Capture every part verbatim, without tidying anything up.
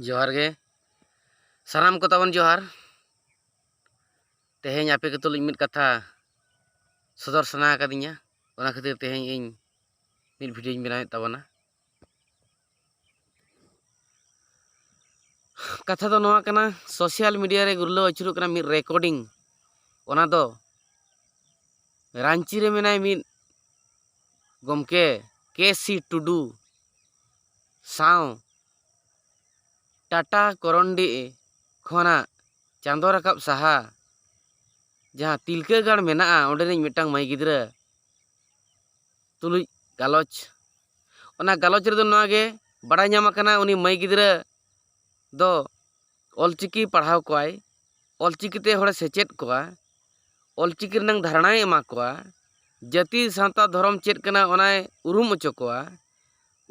ᱡᱚᱦᱟᱨ ᱜᱮ᱾ ᱥᱟᱱᱟᱢ ᱠᱚ ᱛᱟᱵᱚᱱ ᱡᱚᱦᱟᱨ᱾ ᱛᱮᱦᱮᱧ ᱟᱯᱮ ᱠᱚ ᱛᱩᱞᱩᱡ ᱢᱤᱫ ᱠᱟᱛᱷᱟ ᱥᱚᱫᱚᱨ ᱥᱟᱱᱟ ᱟᱠᱟᱫᱤᱧᱟ, ᱚᱱᱟ ᱠᱷᱟᱹᱛᱤᱨ ᱛᱮᱦᱮᱧ ᱤᱧ ᱢᱤᱫ ᱵᱷᱤᱰᱤᱭᱳᱧ ᱵᱮᱱᱟᱣᱮᱫ ᱛᱟᱵᱚᱱᱟ᱾ ᱠᱟᱛᱷᱟ ᱫᱚ ᱱᱚᱣᱟ ᱠᱟᱱᱟ, ᱥᱳᱥᱟᱞ ᱢᱤᱰᱤᱭᱟ ᱨᱮ ᱜᱩᱨᱞᱟᱹᱣ ᱟᱹᱪᱩᱨᱚᱜ ᱠᱟᱱᱟ ᱢᱤᱫ ᱨᱮᱠᱚᱨᱰᱤᱝ᱾ ᱚᱱᱟ ᱫᱚ ᱨᱟᱺᱪᱤ ᱨᱮ ᱢᱮᱱᱟᱭ ᱢᱤᱫ ᱜᱚᱢᱠᱮ ᱠᱮ ᱥᱤ ᱴᱩᱰᱩ ᱥᱟᱶ ᱴᱟᱴᱟ ᱠᱚᱨᱚᱱᱰᱤ ᱠᱷᱚᱱᱟᱜ ᱪᱟᱸᱫᱚ ᱨᱟᱠᱟᱵ ᱥᱟᱦᱟ ᱡᱟᱦᱟᱸ ᱛᱤᱞᱠᱟᱹ ᱜᱟᱲ ᱢᱮᱱᱟᱜᱼᱟ, ᱚᱸᱰᱮᱱᱤᱡ ᱢᱤᱫᱴᱟᱝ ᱢᱟᱹᱭ ᱜᱤᱫᱽᱨᱟᱹ ᱛᱩᱞᱩᱡ ᱜᱟᱞᱚᱪ᱾ ᱚᱱᱟ ᱜᱟᱞᱚᱪ ᱨᱮᱫᱚ ᱱᱚᱣᱟ ᱜᱮ ᱵᱟᱲᱟᱭ ᱧᱟᱢ ᱟᱠᱟᱱᱟ, ᱩᱱᱤ ᱢᱟᱹᱭ ᱜᱤᱫᱽᱨᱟᱹ ᱫᱚ ᱚᱞᱪᱤᱠᱤ ᱯᱟᱲᱦᱟᱣ ᱠᱚᱣᱟᱭ, ᱚᱞᱪᱤᱠᱤ ᱛᱮ ᱦᱚᱲᱮ ᱥᱮᱪᱮᱫ ᱠᱚᱣᱟ, ᱚᱞᱪᱤᱠᱤ ᱨᱮᱱᱟᱝ ᱫᱷᱟᱨᱚᱱᱟᱭ ᱮᱢᱟ ᱠᱚᱣᱟ, ᱡᱟᱹᱛᱤ ᱥᱟᱶᱛᱟ ᱫᱷᱚᱨᱚᱢ ᱪᱮᱫ ᱠᱟᱱᱟ ᱚᱱᱟᱭ ᱩᱨᱩᱢ ᱦᱚᱪᱚ ᱠᱚᱣᱟ,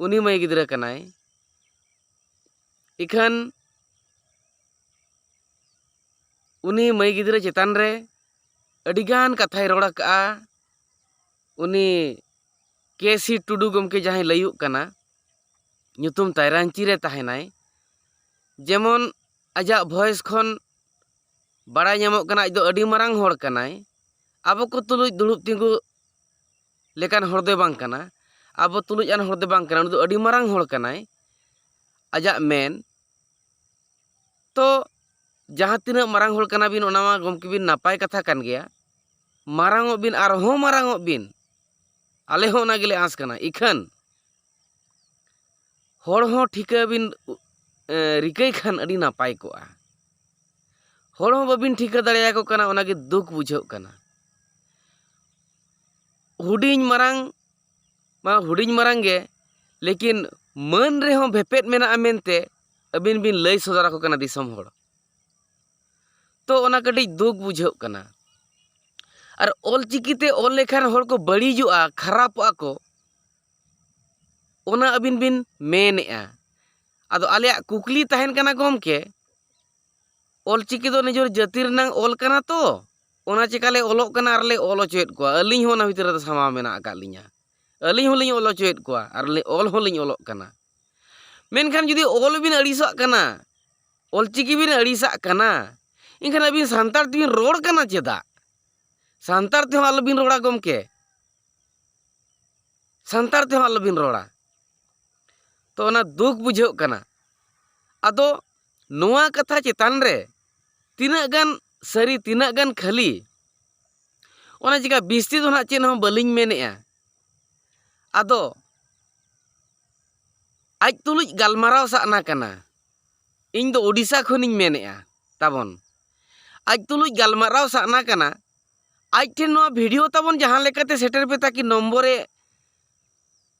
ᱩᱱᱤ ᱢᱟᱹᱭ ᱜᱤᱫᱽᱨᱟᱹ ᱠᱟᱱᱟᱭ᱾ ᱤᱠᱷᱟᱹᱱ ᱩᱱᱤ ᱢᱟᱹᱭ ᱜᱤᱫᱽᱨᱟᱹ ᱪᱮᱛᱟᱱ ᱨᱮ ᱟᱹᱰᱤᱜᱟᱱ ᱠᱟᱛᱷᱟᱭ ᱨᱚᱲ ᱟᱠᱟᱫᱼᱟ᱾ ᱩᱱᱤ ᱠᱮ ᱥᱤ ᱴᱩᱰᱩ ᱜᱚᱢᱠᱮ ᱡᱟᱦᱟᱸᱭ ᱞᱟᱹᱭᱩᱜ ᱠᱟᱱᱟ, ᱧᱩᱛᱩᱢ ᱛᱟᱭ ᱨᱟᱺᱪᱤ ᱨᱮ ᱛᱟᱦᱮᱱᱟᱭ, ᱡᱮᱢᱚᱱ ᱟᱡᱟᱜ ᱵᱷᱚᱭᱮᱥ ᱠᱷᱚᱱ ᱵᱟᱲᱟᱭ ᱧᱟᱢᱚᱜ ᱠᱟᱱᱟ ᱟᱡ ᱫᱚ ᱟᱹᱰᱤ ᱢᱟᱨᱟᱝ ᱦᱚᱲ ᱠᱟᱱᱟᱭ᱾ ᱟᱵᱚ ᱠᱚ ᱛᱩᱞᱩᱡ ᱫᱩᱲᱩᱵ ᱛᱤᱸᱜᱩ ᱞᱮᱠᱟᱱ ᱦᱚᱲ ᱫᱚᱭ ᱵᱟᱝ ᱠᱟᱱᱟ, ᱟᱵᱚ ᱛᱩᱞᱩᱡ ᱟᱱ ᱦᱚᱲ ᱫᱚ ᱵᱟᱝ ᱠᱟᱱᱟ, ᱩᱱᱤ ᱫᱚ ᱟᱹᱰᱤ ᱢᱟᱨᱟᱝ ᱦᱚᱲ ᱠᱟᱱᱟᱭ᱾ ᱟᱡᱟᱜ ᱢᱮᱱ ᱛᱚ, ᱡᱟᱦᱟᱸ ᱛᱤᱱᱟᱹᱜ ᱢᱟᱨᱟᱝ ᱦᱚᱲ ᱠᱟᱱᱟ ᱵᱤᱱ, ᱚᱱᱟ ᱢᱟ ᱜᱚᱢᱠᱮ ᱵᱤᱱ ᱱᱟᱯᱟᱭ ᱠᱟᱛᱷᱟ ᱠᱟᱱ ᱜᱮᱭᱟ, ᱢᱟᱨᱟᱝᱚᱜ ᱵᱤᱱ, ᱟᱨᱦᱚᱸ ᱢᱟᱨᱟᱝᱚᱜ ᱵᱤᱱ, ᱟᱞᱮ ᱦᱚᱸ ᱚᱱᱟ ᱜᱮᱞᱮ ᱟᱸᱥ ᱠᱟᱱᱟ᱾ ᱤᱠᱷᱟᱹᱱ ᱦᱚᱲ ᱦᱚᱸ ᱴᱷᱤᱠᱟᱹ ᱵᱤᱱ, ᱮ, ᱨᱤᱠᱟᱹᱭ ᱠᱷᱟᱱ ᱟᱹᱰᱤ ᱱᱟᱯᱟᱭ ᱠᱚᱜᱼᱟ᱾ ᱦᱚᱲ ᱦᱚᱸ ᱵᱟᱹᱵᱤᱱ ᱴᱷᱤᱠᱟᱹ ᱫᱟᱲᱮᱭᱟᱠᱚ ᱠᱟᱱᱟ, ᱚᱱᱟᱜᱮ ᱫᱩᱠ ᱵᱩᱡᱷᱟᱹᱜ ᱠᱟᱱᱟ᱾ ᱦᱩᱰᱤᱧ ᱢᱟᱨᱟᱝ ᱢᱟ ᱦᱩᱰᱤᱧ ᱢᱟᱨᱟᱝ ᱜᱮ, ᱞᱮᱠᱤᱱ ᱢᱟᱹᱱ ᱨᱮᱦᱚᱸ ᱵᱷᱮᱯᱮᱫ ᱢᱮᱱᱟᱜᱼᱟ ᱢᱮᱱᱛᱮ ᱟᱹᱵᱤᱱ ᱵᱤᱱ ᱞᱟᱹᱭ ᱥᱚᱫᱚᱨ ᱟᱠᱚ ᱠᱟᱱᱟ ᱫᱤᱥᱚᱢ ᱦᱚᱲ᱾ ᱛᱚ ᱚᱱᱟ ᱠᱟᱹᱴᱤᱡ ᱫᱩᱠ ᱵᱩᱡᱷᱟᱹᱜ ᱠᱟᱱᱟ᱾ ᱟᱨ ᱚᱞᱪᱤᱠᱤ ᱛᱮ ᱚᱞ ᱞᱮᱠᱷᱟᱱ ᱦᱚᱲ ᱠᱚ ᱵᱟᱹᱲᱤᱡᱚᱜᱼᱟ, ᱠᱷᱟᱨᱟᱯᱚᱜᱼᱟ ᱠᱚ, ᱚᱱᱟ ᱟᱹᱵᱤᱱ ᱵᱤᱱ ᱢᱮᱱᱮᱜᱼᱟ᱾ ᱟᱫᱚ ᱟᱞᱮᱭᱟᱜ ᱠᱩᱠᱞᱤ ᱛᱟᱦᱮᱱ ᱠᱟᱱᱟ ᱜᱚᱢᱠᱮ, ᱚᱞᱪᱤᱠᱤ ᱫᱚ ᱱᱤᱡᱮᱨ ᱡᱟᱹᱛᱤ ᱨᱮᱱᱟᱝ ᱚᱞ ᱠᱟᱱᱟ ᱛᱚ, ᱚᱱᱟ ᱪᱮᱠᱟ ᱞᱮ ᱚᱞᱚᱜ ᱠᱟᱱᱟ ᱟᱨ ᱞᱮ ᱚᱞ ᱦᱚᱪᱚᱭᱮᱫ ᱠᱚᱣᱟ᱾ ᱟᱹᱞᱤᱧ ᱦᱚᱸ ᱚᱱᱟ ᱵᱷᱤᱛᱨᱤ ᱨᱮᱫᱚ ᱥᱟᱢᱟᱣ ᱢᱮᱱᱟᱜ ᱟᱠᱟᱫ ᱞᱤᱧᱟ᱾ ᱟᱹᱞᱤᱧ ᱦᱚᱸᱞᱤᱧ ᱚᱞ ᱦᱚᱪᱚᱭᱮᱫ ᱠᱚᱣᱟ ᱟᱨ ᱞᱤ-, ᱚᱞ ᱦᱚᱸᱞᱤᱧ ᱚᱞᱚᱜ ᱠᱟᱱᱟ᱾ ᱢᱮᱱᱠᱷᱟᱱ ᱡᱩᱫᱤ ᱚᱞ ᱵᱤᱱ ᱟᱹᱲᱤᱥᱟᱜ ᱠᱟᱱᱟ, ᱚᱞᱪᱤᱠᱤ ᱵᱤᱱ ᱟᱹᱲᱤᱥᱟᱜ ᱠᱟᱱᱟ, ᱮᱱᱠᱷᱟᱱ ᱟᱹᱵᱤᱱ ᱥᱟᱱᱛᱟᱲ ᱛᱮᱵᱤᱱ ᱨᱚᱲ ᱠᱟᱱᱟ ᱪᱮᱫᱟᱜ? ᱥᱟᱱᱛᱟᱲ ᱛᱮᱦᱚᱸ ᱟᱞᱚᱵᱤᱱ ᱨᱚᱲᱟ ᱜᱚᱢᱠᱮ, ᱥᱟᱱᱛᱟᱲ ᱛᱮᱦᱚᱸ ᱟᱞᱚᱵᱤᱱ ᱨᱚᱲᱟ᱾ ᱛᱚ ᱚᱱᱟ ᱫᱩᱠ ᱵᱩᱡᱷᱟᱹᱜ ᱠᱟᱱᱟ᱾ ᱟᱫᱚ ᱱᱚᱣᱟ ᱠᱟᱛᱷᱟ ᱪᱮᱛᱟᱱ ᱨᱮ ᱛᱤᱱᱟᱹᱜ ᱜᱟᱱ ᱥᱟᱹᱨᱤ, ᱛᱤᱱᱟᱹᱜ ᱜᱟᱱ ᱠᱷᱟᱹᱞᱤ, ᱚᱱᱟ ᱪᱤᱠᱟ ᱵᱤᱥᱛᱤ ᱫᱚ ᱱᱟᱦᱟᱜ ᱪᱮᱫ ᱦᱚᱸ ᱵᱟᱹᱞᱤᱧ ᱢᱮᱱᱮᱜᱼᱟ᱾ ᱟᱫᱚ ᱟᱡ ᱛᱩᱞᱩᱡ ᱜᱟᱞᱢᱟᱨᱟᱣ ᱥᱟᱜᱱᱟ ᱠᱟᱱᱟ᱾ ᱤᱧ ᱫᱚ ᱳᱰᱤᱥᱟ ᱠᱷᱚᱱᱤᱧ ᱢᱮᱱᱮᱜᱼᱟ ᱛᱟᱵᱚᱱ᱾ ᱟᱡ ᱛᱩᱞᱩᱡ ᱜᱟᱞᱢᱟᱨᱟᱣ ᱥᱟᱜᱱᱟ ᱠᱟᱱᱟ᱾ ᱟᱡ ᱴᱷᱮᱱ ᱱᱚᱣᱟ ᱵᱷᱤᱰᱤᱭᱳ ᱛᱟᱵᱚᱱ ᱡᱟᱦᱟᱸ ᱞᱮᱠᱟᱛᱮ ᱥᱮᱴᱮᱨ ᱯᱮ, ᱛᱟᱠᱤ ᱱᱚᱢᱵᱚᱨᱮ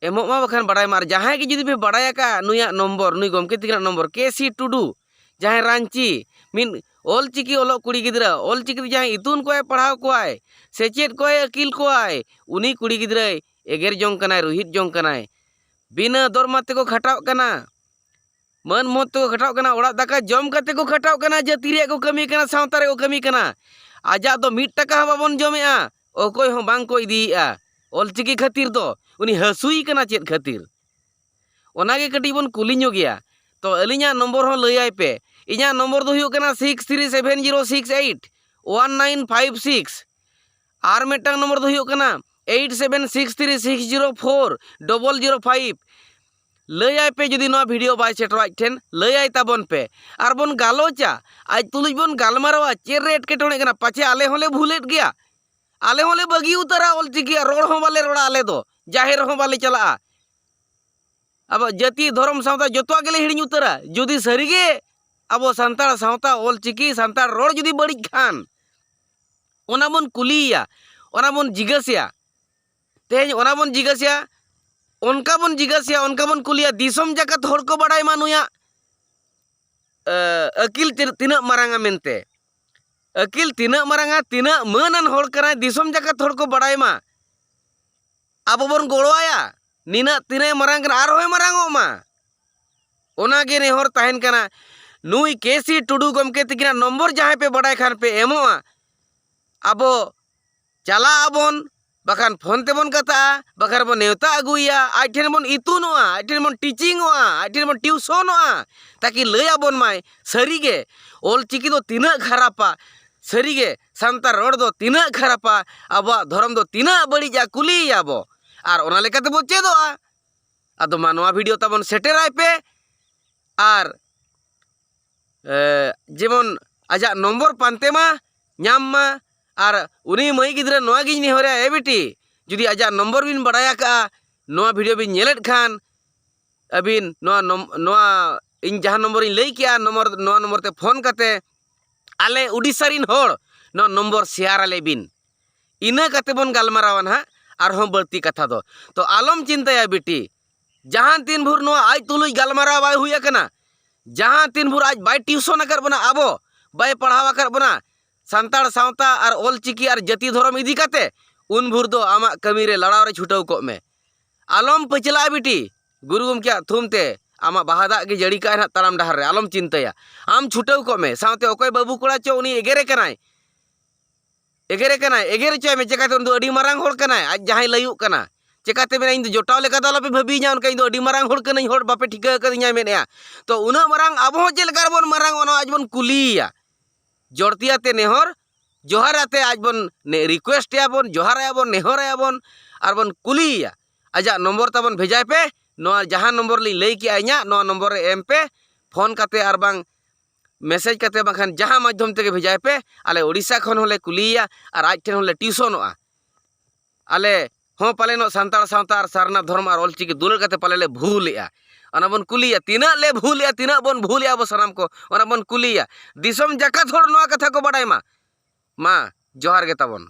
ᱮᱢᱚᱜ ᱢᱟ, ᱵᱟᱠᱷᱟᱱ ᱵᱟᱲᱟᱭ ᱢᱟ᱾ ᱟᱨ ᱡᱟᱦᱟᱸᱭ ᱜᱮ ᱡᱩᱫᱤ ᱯᱮ ᱵᱟᱲᱟᱭ ᱟᱠᱟᱫ ᱱᱩᱭᱟᱜ ᱱᱚᱢᱵᱚᱨ, ᱱᱩᱭ ᱜᱚᱢᱠᱮ ᱛᱤᱠᱤᱱᱟᱜ ᱱᱚᱢᱵᱚᱨ, ᱠᱮ ᱥᱤ ᱴᱩᱰᱩ, ᱡᱟᱦᱟᱸᱭ ᱨᱟᱺᱪᱤ, ᱢᱤᱫ ᱚᱞᱪᱤᱠᱤ ᱚᱞᱚᱜ ᱠᱩᱲᱤ ᱜᱤᱫᱽᱨᱟᱹ, ᱚᱞᱪᱤᱠᱤ ᱛᱮ ᱡᱟᱦᱟᱸᱭ ᱤᱛᱩᱱ ᱠᱚᱣᱟᱭ, ᱯᱟᱲᱦᱟᱣ ᱠᱚᱣᱟᱭ, ᱥᱮᱪᱮᱫ ᱠᱚᱣᱟᱭ, ᱟᱹᱠᱤᱞ ᱠᱚᱣᱟᱭ, ᱩᱱᱤ ᱠᱩᱲᱤ ᱜᱤᱫᱽᱨᱟᱹᱭ ᱮᱜᱮᱨ ᱡᱚᱝ ᱠᱟᱱᱟᱭ, ᱨᱩᱦᱤᱫ ᱡᱚᱝ ᱠᱟᱱᱟᱭ᱾ ᱵᱤᱱᱟᱹ ᱫᱚᱨᱢᱟ ᱛᱮᱠᱚ ᱠᱷᱟᱴᱟᱜ ᱠᱟᱱᱟ, ᱢᱟᱹᱱ ᱢᱚᱛ ᱛᱮᱠᱚ ᱠᱷᱟᱴᱟᱜ ᱠᱟᱱᱟ, ᱚᱲᱟᱜ ᱫᱟᱠᱟ ᱡᱚᱢ ᱠᱟᱛᱮ ᱠᱚ ᱠᱷᱟᱴᱟᱜ ᱠᱟᱱᱟ, ᱡᱟᱹᱛᱤ ᱨᱮᱭᱟᱜ ᱠᱚ ᱠᱟᱹᱢᱤ ᱠᱟᱱᱟ, ᱥᱟᱶᱛᱟ ᱨᱮᱭᱟᱜ ᱠᱚ ᱠᱟᱹᱢᱤ ᱠᱟᱱᱟ᱾ ᱟᱡᱟᱜ ᱫᱚ ᱢᱤᱫ ᱴᱟᱠᱟ ᱦᱚᱸ ᱵᱟᱵᱚᱱ ᱡᱚᱢᱮᱜᱼᱟ, ᱚᱠᱚᱭ ᱦᱚᱸ ᱵᱟᱝ ᱠᱚ ᱤᱫᱤᱭᱮᱜᱼᱟ᱾ ᱚᱞᱪᱤᱠᱤ ᱠᱷᱟᱹᱛᱤᱨ ᱫᱚ ᱩᱱᱤ ᱦᱟᱹᱥᱩᱭ ᱠᱟᱱᱟ ᱪᱮᱫ ᱠᱷᱟᱹᱛᱤᱨ? ᱚᱱᱟᱜᱮ ᱠᱟᱹᱴᱤᱡ ᱵᱚᱱ ᱠᱩᱞᱤ ᱧᱚᱜᱮᱭᱟ᱾ ᱛᱚ ᱟᱹᱞᱤᱧᱟᱜ ᱱᱚᱢᱵᱚᱨ ᱦᱚᱸ ᱞᱟᱹᱭᱟᱭ ᱯᱮ᱾ ᱤᱧᱟᱹᱜ ᱱᱚᱢᱵᱚᱨ ᱫᱚ ᱦᱩᱭᱩᱜ ᱠᱟᱱᱟ six three seven zero six eight one nine five six. ᱟᱨ ᱢᱤᱫᱴᱟᱝ ᱱᱚᱢᱵᱚᱨ ᱫᱚ ᱦᱩᱭᱩᱜ ᱠᱟᱱᱟ eight seven six three six zero four double zero five. ᱞᱟᱹᱭᱟᱭ ᱯᱮ ᱡᱩᱫᱤ ᱱᱚᱣᱟ ᱵᱷᱤᱰᱤᱭᱳ ᱵᱟᱭ ᱥᱮᱴᱮᱨᱚᱜ ᱟᱡ ᱴᱷᱮᱱ, ᱞᱟᱹᱭᱟᱭ ᱛᱟᱵᱚᱱ ᱯᱮ᱾ ᱟᱨ ᱵᱚᱱ ᱜᱟᱞᱚᱪᱟ, ᱟᱡ ᱛᱩᱞᱩᱡ ᱵᱚᱱ ᱜᱟᱞᱢᱟᱨᱟᱣᱟ᱾ ᱪᱮᱫ ᱨᱮ ᱮᱴᱠᱮᱴᱚᱬᱮ ᱠᱟᱱᱟ? ᱯᱟᱪᱷᱮ ᱟᱞᱮ ᱦᱚᱸᱞᱮ ᱵᱷᱩᱞᱮᱫ ᱜᱮᱭᱟ, ᱟᱞᱮ ᱦᱚᱸᱞᱮ ᱵᱟᱹᱜᱤ ᱩᱛᱟᱹᱨᱟ ᱚᱞᱪᱤᱠᱤ, ᱟᱨ ᱨᱚᱲ ᱦᱚᱸ ᱵᱟᱞᱮ ᱨᱚᱲᱟ ᱟᱞᱮ ᱫᱚ, ᱡᱟᱦᱮᱨ ᱦᱚᱸ ᱵᱟᱞᱮ ᱪᱟᱞᱟᱜᱼᱟ᱾ ᱟᱵᱚᱣᱟᱜ ᱡᱟᱹᱛᱤ, ᱫᱷᱚᱨᱚᱢ, ᱥᱟᱶᱛᱟ ᱡᱚᱛᱚᱣᱟᱜ ᱜᱮᱞᱮ ᱦᱤᱲᱤᱧ ᱩᱛᱟᱹᱨᱟ᱾ ᱡᱩᱫᱤ ᱥᱟᱹᱨᱤᱜᱮ ᱟᱵᱚ ᱥᱟᱱᱛᱟᱲ ᱥᱟᱶᱛᱟ, ᱚᱞᱪᱤᱠᱤ, ᱥᱟᱱᱛᱟᱲ ᱨᱚᱲ ᱡᱩᱫᱤ ᱵᱟᱹᱲᱤᱡ ᱠᱷᱟᱱ, ᱚᱱᱟ ᱵᱚᱱ ᱠᱩᱞᱤᱭᱮᱭᱟ, ᱚᱱᱟ ᱵᱚᱱ ᱡᱤᱜᱟᱹᱥᱮᱭᱟ᱾ ᱛᱮᱦᱮᱧ ᱚᱱᱟ ᱵᱚᱱ ᱡᱤᱜᱟᱹᱥᱮᱭᱟ, ᱚᱱᱠᱟ ᱵᱚᱱ ᱡᱤᱜᱟᱹᱥᱮᱭᱟ, ᱚᱱᱠᱟ ᱵᱚᱱ ᱠᱩᱞᱤᱭᱟ, ᱫᱤᱥᱚᱢ ᱡᱟᱠᱟᱛ ᱦᱚᱲ ᱠᱚ ᱵᱟᱲᱟᱭ ᱢᱟ ᱱᱩᱭᱟᱜ, ᱮ, ᱟᱹᱠᱤᱞ ᱛᱤᱱ-, ᱛᱤᱱᱟᱹᱜ ᱢᱟᱨᱟᱝᱟ ᱢᱮᱱᱛᱮ᱾ ᱟᱹᱠᱤᱞ ᱛᱤᱱᱟᱹᱜ ᱢᱟᱨᱟᱝᱟ, ᱛᱤᱱᱟᱹᱜ ᱢᱟᱹᱱᱟᱱ ᱦᱚᱲ ᱠᱟᱱᱟᱭ, ᱫᱤᱥᱚᱢ ᱡᱟᱠᱟᱛ ᱦᱚᱲ ᱠᱚ ᱵᱟᱲᱟᱭ ᱢᱟ᱾ ᱟᱵᱚ ᱵᱚᱱ ᱜᱚᱲᱚᱣᱟᱭᱟ, ᱱᱤᱱᱟᱹᱜ ᱛᱤᱱᱟᱹᱜ ᱢᱟᱨᱟᱝ ᱠᱟᱱᱟ, ᱟᱨᱦᱚᱸᱭ ᱢᱟᱨᱟᱝᱚᱜ ᱢᱟ᱾ ᱚᱱᱟᱜᱮ ᱱᱮᱦᱚᱨ ᱛᱟᱦᱮᱱ ᱠᱟᱱᱟ᱾ ᱱᱩᱭ ᱠᱮ ᱥᱤ ᱴᱩᱰᱩ ᱜᱚᱢᱠᱮ ᱛᱤᱠᱤᱱᱟᱜ ᱱᱚᱢᱵᱚᱨ ᱡᱟᱦᱟᱸᱭ ᱯᱮ ᱵᱟᱰᱟᱭ ᱠᱷᱟᱱ ᱯᱮ ᱮᱢᱚᱜᱼᱟ, ᱟᱵᱚ ᱪᱟᱞᱟᱜ ᱟᱵᱚᱱ, ᱵᱟᱠᱷᱟᱱ ᱯᱷᱳᱱ ᱛᱮᱵᱚᱱ ᱠᱟᱛᱷᱟᱜᱼᱟ, ᱵᱟᱠᱷᱟᱱ ᱵᱚᱱ ᱱᱮᱣᱛᱟ ᱟᱹᱜᱩᱭᱮᱭᱟ, ᱟᱡ ᱴᱷᱮᱱ ᱵᱚᱱ ᱤᱛᱩᱱᱚᱜᱼᱟ, ᱟᱡ ᱴᱷᱮᱱ ᱵᱚᱱ ᱴᱤᱪᱤᱝᱚᱜᱼᱟ, ᱟᱡ ᱴᱷᱮᱱ ᱵᱚᱱ ᱴᱤᱭᱩᱥᱚᱱᱚᱜᱼᱟ, ᱛᱟᱠᱤ ᱞᱟᱹᱭ ᱟᱵᱚᱱ ᱢᱟᱭ ᱥᱟᱹᱨᱤᱜᱮ ᱚᱞ ᱪᱤᱠᱤ ᱫᱚ ᱛᱤᱱᱟᱹᱜ ᱠᱷᱟᱨᱟᱯᱟ, ᱥᱟᱹᱨᱤᱜᱮ ᱥᱟᱱᱛᱟᱲ ᱨᱚᱲ ᱫᱚ ᱛᱤᱱᱟᱹᱜ ᱠᱷᱟᱨᱟᱯᱟ, ᱟᱵᱚᱣᱟᱜ ᱫᱷᱚᱨᱚᱢ ᱫᱚ ᱛᱤᱱᱟᱹᱜ ᱵᱟᱹᱲᱤᱡᱼᱟ, ᱠᱩᱞᱤᱭᱮᱭᱟ ᱵᱚ᱾ ᱟᱨ ᱚᱱᱟ ᱞᱮᱠᱟ ᱛᱮᱵᱚ ᱪᱮᱫᱚᱜᱼᱟ᱾ ᱟᱫᱚ ᱢᱟ, ᱱᱚᱣᱟ ᱵᱷᱤᱰᱤᱭᱳ ᱛᱟᱵᱚᱱ ᱥᱮᱴᱮᱨᱟᱭ ᱯᱮ᱾ ᱟᱨ ᱮ, ᱡᱮᱢᱚᱱ ᱟᱡᱟᱜ ᱱᱚᱢᱵᱚᱨ ᱯᱟᱱᱛᱮ ᱢᱟ, ᱧᱟᱢ ᱢᱟ᱾ ᱟᱨ ᱩᱱᱤ ᱢᱟᱹᱭ ᱜᱤᱫᱽᱨᱟᱹ ᱱᱚᱣᱟ ᱜᱤᱧ ᱱᱮᱦᱚᱨᱟ, ᱮ ᱵᱤᱴᱤ, ᱡᱩᱫᱤ ᱟᱡᱟᱜ ᱱᱚᱢᱵᱚᱨ ᱵᱤᱱ ᱵᱟᱲᱟᱭ ᱟᱠᱟᱫᱼᱟ, ᱱᱚᱣᱟ ᱵᱷᱤᱰᱤᱭᱳ ᱵᱤᱱ ᱧᱮᱞᱮᱫ ᱠᱷᱟᱱ, ᱟᱹᱵᱤᱱ ᱱᱚᱣᱟ ᱱᱚᱢ-, ᱱᱚᱣᱟ ᱤᱧ ᱡᱟᱦᱟᱸ ᱱᱚᱢᱵᱚᱨᱤᱧ ᱞᱟᱹᱭ ᱠᱮᱜᱼᱟ, ᱱᱚᱢᱵᱚᱨ, ᱱᱚᱣᱟ ᱱᱚᱢᱵᱚᱨ ᱛᱮ ᱯᱷᱳᱱ ᱠᱟᱛᱮ ᱟᱞᱮ ᱩᱰᱤᱥᱟ ᱨᱤᱱ ᱦᱚᱲ ᱱᱚᱣᱟ ᱱᱚᱢᱵᱚᱨ ᱥᱮᱭᱟᱨ ᱟᱞᱮ ᱵᱤᱱ᱾ ᱤᱱᱟᱹ ᱠᱟᱛᱮ ᱵᱚᱱ ᱜᱟᱞᱢᱟᱨᱟᱣᱟ ᱱᱟᱦᱟᱜ ᱟᱨᱦᱚᱸ ᱵᱟᱹᱲᱛᱤ ᱠᱟᱛᱷᱟ ᱫᱚ᱾ ᱛᱚ ᱟᱞᱚᱢ ᱪᱤᱱᱛᱟᱹᱭᱟ ᱵᱤᱴᱤ, ᱡᱟᱦᱟᱸ ᱛᱤᱱ ᱵᱷᱳᱨ ᱱᱚᱣᱟ ᱟᱡ ᱛᱩᱞᱩᱡ ᱜᱟᱞᱢᱟᱨᱟᱣ ᱵᱟᱭ ᱦᱩᱭ ᱟᱠᱟᱱᱟ, ᱡᱟᱦᱟᱸ ᱛᱤᱱ ᱵᱷᱳᱨ ᱟᱡ ᱵᱟᱭ ᱴᱤᱭᱩᱥᱚᱱ ᱟᱠᱟᱫ ᱵᱚᱱᱟ, ᱟᱵᱚ ᱵᱟᱭ ᱯᱟᱲᱦᱟᱣ ᱟᱠᱟᱫ ᱵᱚᱱᱟ ᱥᱟᱱᱛᱟᱲ ᱥᱟᱶᱛᱟ ᱟᱨ ᱚᱞ ᱪᱤᱠᱤ ᱟᱨ ᱡᱟᱹᱛᱤ ᱫᱷᱚᱨᱚᱢ ᱤᱫᱤ ᱠᱟᱛᱮ, ᱩᱱ ᱵᱷᱳᱨ ᱫᱚ ᱟᱢᱟᱜ ᱠᱟᱹᱢᱤ ᱨᱮ ᱞᱟᱲᱟᱣ ᱨᱮ ᱪᱷᱩᱴᱟᱹᱣ ᱠᱚᱜ ᱢᱮ᱾ ᱟᱞᱚᱢ ᱯᱟᱹᱪᱷᱞᱟᱜᱼᱟ ᱵᱤᱴᱤ, ᱜᱩᱨᱩ ᱜᱚᱢᱠᱮᱭᱟᱜ ᱛᱷᱩᱢ ᱛᱮ ᱟᱢᱟᱜ ᱵᱟᱦᱟ ᱫᱟᱜ ᱜᱮ ᱡᱟᱹᱲᱤ ᱠᱟᱜᱼᱟᱭ ᱱᱟᱦᱟᱜ ᱛᱟᱲᱟᱢ ᱰᱟᱦᱟᱨ ᱨᱮ, ᱟᱞᱚᱢ ᱪᱤᱱᱛᱟᱹᱭᱟ᱾ ᱟᱢ ᱪᱷᱩᱴᱟᱹᱣ ᱠᱚᱜ ᱢᱮ, ᱥᱟᱶᱛᱮ ᱚᱠᱚᱭ ᱵᱟᱹᱵᱩ ᱠᱚᱲᱟ ᱪᱚ ᱩᱱᱤ ᱮᱜᱮᱨᱮ ᱠᱟᱱᱟᱭ, ᱮᱜᱮᱨᱮ ᱠᱟᱱᱟᱭ, ᱮᱜᱮᱨ ᱦᱚᱪᱚᱭ ᱢᱮ, ᱪᱮᱠᱟᱛᱮ ᱩᱱᱤ ᱫᱚ ᱟᱹᱰᱤ ᱢᱟᱨᱟᱝ ᱦᱚᱲ ᱠᱟᱱᱟᱭ, ᱟᱡ ᱡᱟᱦᱟᱸᱭ ᱞᱟᱹᱭᱩᱜ ᱠᱟᱱᱟ᱾ ᱪᱮᱠᱟᱛᱮ ᱢᱮᱱᱟ, ᱤᱧ ᱫᱚ ᱡᱚᱴᱟᱣ ᱞᱮᱠᱟ ᱫᱚ ᱟᱞᱚᱯᱮ ᱵᱷᱟᱹᱵᱤᱭᱤᱧᱟ, ᱚᱱᱠᱟ ᱤᱧ ᱫᱚ ᱟᱹᱰᱤ ᱢᱟᱨᱟᱝ ᱦᱚᱲ ᱠᱟᱹᱱᱟᱹᱧ, ᱦᱚᱲ ᱵᱟᱯᱮ ᱴᱷᱤᱠᱟᱹ ᱟᱠᱟᱫᱤᱧᱟ ᱢᱮᱱᱮᱫᱼᱟ᱾ ᱛᱚ ᱩᱱᱟᱹᱜ ᱢᱟᱨᱟᱝ ᱟᱵᱚ ᱦᱚᱸ ᱪᱮᱫ ᱞᱮᱠᱟ ᱨᱮᱵᱚᱱ ᱢᱟᱨᱟᱝ, ᱚᱱᱟ ᱟᱡ ᱵᱚᱱ ᱠᱩᱞᱤᱭᱮᱭᱟ᱾ ᱡᱚᱲᱛᱤ ᱟᱛᱮ ᱱᱮᱦᱚᱨ, ᱡᱚᱦᱟᱨ ᱟᱛᱮ ᱟᱡ ᱵᱚᱱ ᱱᱮ-, ᱨᱤᱠᱩᱭᱮᱥᱴ ᱮᱭᱟ ᱵᱚᱱ, ᱡᱚᱦᱟᱨ ᱟᱭᱟ ᱵᱚᱱ, ᱱᱮᱦᱚᱨ ᱟᱭᱟ ᱵᱚᱱ, ᱟᱨ ᱵᱚᱱ ᱠᱩᱞᱤᱭᱮᱭᱟ᱾ ᱟᱡᱟᱜ ᱱᱚᱢᱵᱚᱨ ᱛᱟᱵᱚᱱ ᱵᱷᱮᱡᱟᱭ ᱯᱮ, ᱱᱚᱣᱟ ᱡᱟᱦᱟᱸ ᱱᱚᱢᱵᱚᱨ ᱞᱤᱧ ᱞᱟᱹᱭ ᱠᱮᱜᱼᱟ ᱤᱧᱟᱹᱜ, ᱱᱚᱣᱟ ᱱᱚᱢᱵᱚᱨ ᱨᱮ ᱮᱢ ᱯᱮ, ᱯᱷᱳᱱ ᱠᱟᱛᱮ ᱟᱨ ᱵᱟᱝ ᱢᱮᱥᱮᱡᱽ ᱠᱟᱛᱮ, ᱵᱟᱝᱠᱷᱟᱱ ᱡᱟᱦᱟᱸ ᱢᱟᱫᱽᱫᱷᱚᱢ ᱛᱮᱜᱮ ᱵᱷᱮᱡᱟᱭ ᱯᱮ, ᱟᱞᱮ ᱳᱰᱤᱥᱟ ᱠᱷᱚᱱ ᱦᱚᱸᱞᱮ ᱠᱩᱞᱤᱭᱮᱭᱟ ᱟᱨ ᱟᱡ ᱴᱷᱮᱱ ᱦᱚᱸᱞᱮ ᱴᱤᱭᱩᱥᱚᱱᱚᱜᱼᱟ᱾ ᱟᱞᱮ ᱦᱚᱸ ᱯᱟᱞᱮᱱᱚᱜ ᱥᱟᱱᱛᱟᱲ ᱥᱟᱶᱛᱟ ᱟᱨ ᱥᱟᱨᱱᱟ ᱫᱷᱚᱨᱚᱢ ᱟᱨ ᱚᱞᱪᱤᱠᱤ ᱫᱩᱞᱟᱹᱲ ᱠᱟᱛᱮ ᱯᱟᱞᱮ ᱞᱮ ᱵᱷᱩᱞᱮᱜᱼᱟ᱾ ᱚᱱᱟ ᱵᱚᱱ ᱠᱩᱞᱤᱭᱟ, ᱛᱤᱱᱟᱹᱜ ᱞᱮ ᱵᱷᱩᱞᱮᱜᱼᱟ, ᱛᱤᱱᱟᱹᱜ ᱵᱚᱱ ᱵᱷᱩᱞᱮᱜᱼᱟ ᱟᱵᱚ ᱥᱟᱱᱟᱢ ᱠᱚ, ᱚᱱᱟ ᱵᱚᱱ ᱠᱩᱞᱤᱭᱟ᱾ ᱫᱤᱥᱚᱢ ᱡᱟᱠᱟᱛ ᱦᱚᱲ ᱱᱚᱣᱟ ᱠᱟᱛᱷᱟ ᱠᱚ ᱵᱟᱰᱟᱭ ᱢᱟ᱾ ᱢᱟ, ᱡᱚᱦᱟᱨ ᱜᱮ ᱛᱟᱵᱚᱱ᱾